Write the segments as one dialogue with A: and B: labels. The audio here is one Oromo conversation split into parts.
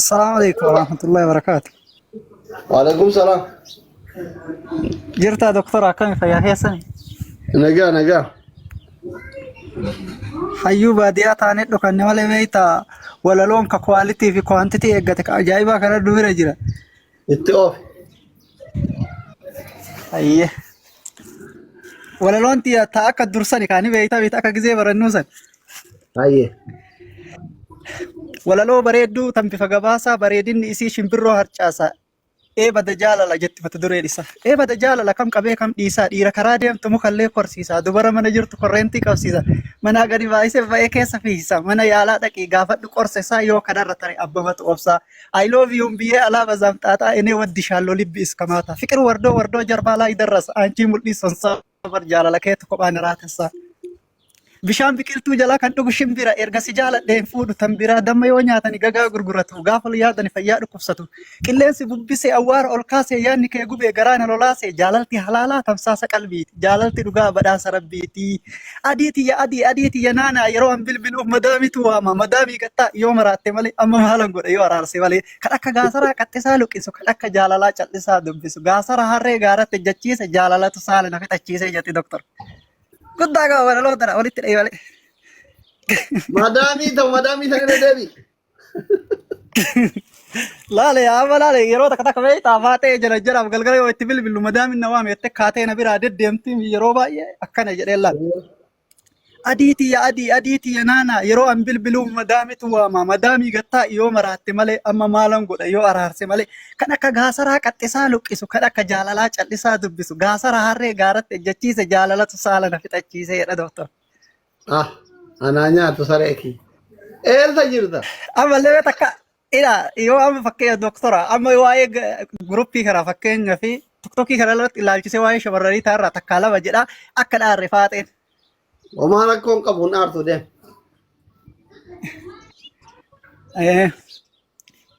A: Assalaamu alaikum warahmatullahi wabarakatuh.
B: Waalaikum salaam.
A: Jirtaa doktora akkami fayyaa keessani?
B: Nagaa nagaa.
A: Hayyuu baadiyyaa taanee dhokanne malee beektaa walaloon ka kwaalitii fi kwaantitii eeggate ka ajaa'ibaa kana nu bira jira.
B: Itti oofi.
A: Hayyee. Walaloon tiyya ta akka dursani kaani beektaa beektaa akka gizee barannuu san.
B: Hayyee.
A: Walaloo bareedduu tan bifa gabaasaa bareedinni isii shimbirroo harcaasa. Ee bada jaalala jetti mata dureen isaa. Ee bada jaalala kam qabee kam dhiisaa dhiira karaa deemtu mukallee korsiisa dubara mana jirtu korreentii qabsiisa manaa gadi baay'isee ba'ee keessa fiisa mana yaalaa dhaqii gaafadhu qorsa isaa yoo kanarra tare abbamatu obsaa. I love you biyyee alaa bazaam xaaxaa enee waddi shaalloo libbi iskamaata fiqir wardoo wardoo jarbaa laay darras aanchii mul'ii sonsaa bar jaalala keetu kophaan raatessaa. Bishaan biqiltuu jalaa kan dhugu shimbira erga si jaaladhe hin fuudhu tan biraa damma yoo nyaatani gagaa gurguratu gaafa yaadani fayyaa dhukkubsatu qilleensi bubbisee awwaara ol kaasee yaadni kee gubee garaa na lolaase jaalalti halaalaa tamsaasa qalbiiti jaalalti dhugaa badhaasa rabbiiti adii tiyya adii adii tiyya naanaa yeroo an bilbiluuf madaamitu waama madaamii gattaa yoo maraatte malee amma maalan godha yoo araarse malee kan akka gaasaraa qaxxisaa luqqisu kan akka jaalalaa callisaa dubbisu gaasara harree gaaratti ejjachiise jaalalatu saala na fixachiise jetti doktor. Guddaa qaba walaloo tana walitti dhahee malee.
B: Madaamii ta'u madaamii sana irra deebi.
A: Laale amma laale yeroo takka takka beektaa faatee jala jalaaf galgala yoo itti bilbilu madaamin na waame jettee kaatee na biraa deddeemti yeroo baay'ee akkana jedhee laale. Adii tiyya adii adii tiyya naana yeroo an bilbiluuf madaamitu waama madaamii gattaa yoo maraatte malee amma maalan godha yoo araarse malee kan akka gaasaraa qaxxisaa luqqisu kan akka jaalalaa callisaa dubbisu gaasara harree gaaratti ejjachiise jaalalatu saala na fixachiise jedha doktor.
B: Ah, anaa nyaatu saree kiyya. Eessa jirta?
A: Ammallee takka ila yoo amma fakkeenya doktora amma waa'ee guruppii kana fakkeenya fi tiktokii kana irratti ilaalchisee waa'ee shamarranii taarraa takkaa lama jedha akka dhaarre faaxeen.
B: Homaa rakkoon qabu hin aartu deem.
A: Eh,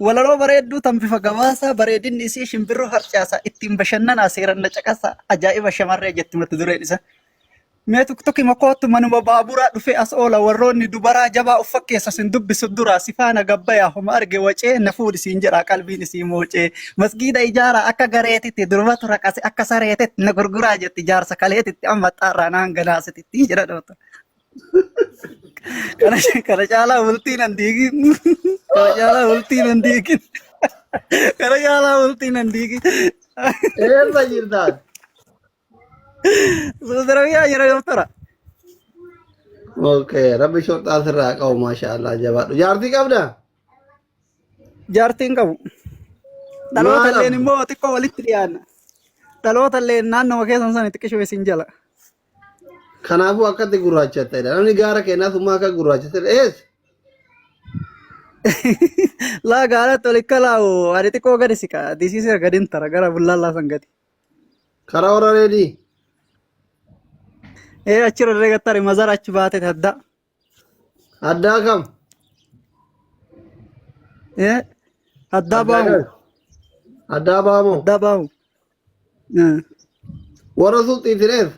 A: Walaloo bareedduu tan bifa gabaasaa bareedinni isii shimbirroo harcaasa ittiin bashannanaa seeran na caqasa ajaa'iba shamarree jetti mata dureen isa. Mee tuktuki makoottu manuma baaburaa dhufee as oola warroonni dubaraa jabaa of fakkeessa sin dubbisu duraa si faana gabbayaa homa arge wacee na fuudhi siin jedhaa qalbiin isii moocee masgiida ijaaraa akka gareetitti durbatu raqase akka sareetitti na gurguraa jetti jaarsa kaleetitti amma xaarraa naan ganaasititti jedha dhoota. Kana kana caalaa bultii nan diigin. Kana caalaa bultii nan diigin. Kana caalaa bultii nan diigin.
B: Eessa jirtaan?
A: Saudi Arabiyaa jira doktora.
B: Okay, rabbi shorxaa sirraa qabu maasha Allah jabaadhu. Jaartii qabdaa?
A: Jaartii hin qabu. Dhaloota
B: Maal
A: illeen
B: qabdu?
A: immoo xiqqoo walitti dhiyaanna. Dhaloota illee naannoo keessan sana xiqqishuu isin jala.
B: Kanaafuu akkatti gurraachattedha. Namni gaara keenyaa summaa akka gurraachattedha. Eessa?
A: Laa gaaratti ol ikkalaa'u ani xiqqoo gadi siqa. Disiisee gadi hin tara gara bullaallaa san gadi.
B: Karaa warra reedii.
A: Ee achirra illee gattari mazara achi baate adda.
B: Addaa kam?
A: Ee addaa
B: Addaa
A: baamu.
B: kam? Addaa baamoo.
A: Addaa baamu. Ee.
B: Warra sulxiitiin eessa?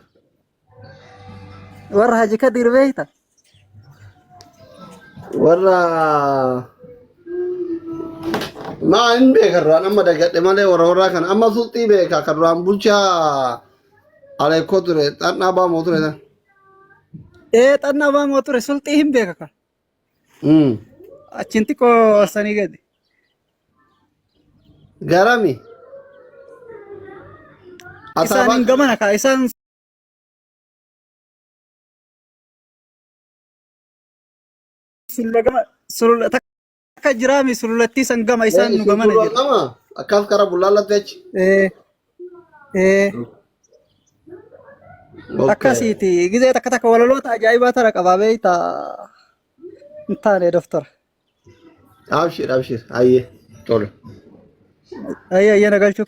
A: Warra Haji Kadir beekta?
B: Warra maa hin beeka duraan amma dagadhe malee warra warraa kana amma sulxii beeka kan duraan bulchaa aleekoo ture xannaa baamoo ture san.
A: Ee xannaa baamoo ture sulxii hin beeka ka. Achiin xiqqoo sanii gadi.
B: Garami.
A: Isaan
B: Ataabaa
A: hin gamana ka isaan sulula gama sulula takka jiraami sululattii san gama isaan nu
B: isin
A: gamana
B: sulula
A: jira.
B: gama akkas kara bullaallatti achi.
A: Ee ee
B: Okay.
A: akkasiiti gizee takka takka walaloota ajaa'ibaa tana qabaa beektaa hin taane doftora.
B: Abshir abshir hayyee tole.
A: Ayyee ayyee na galchuu.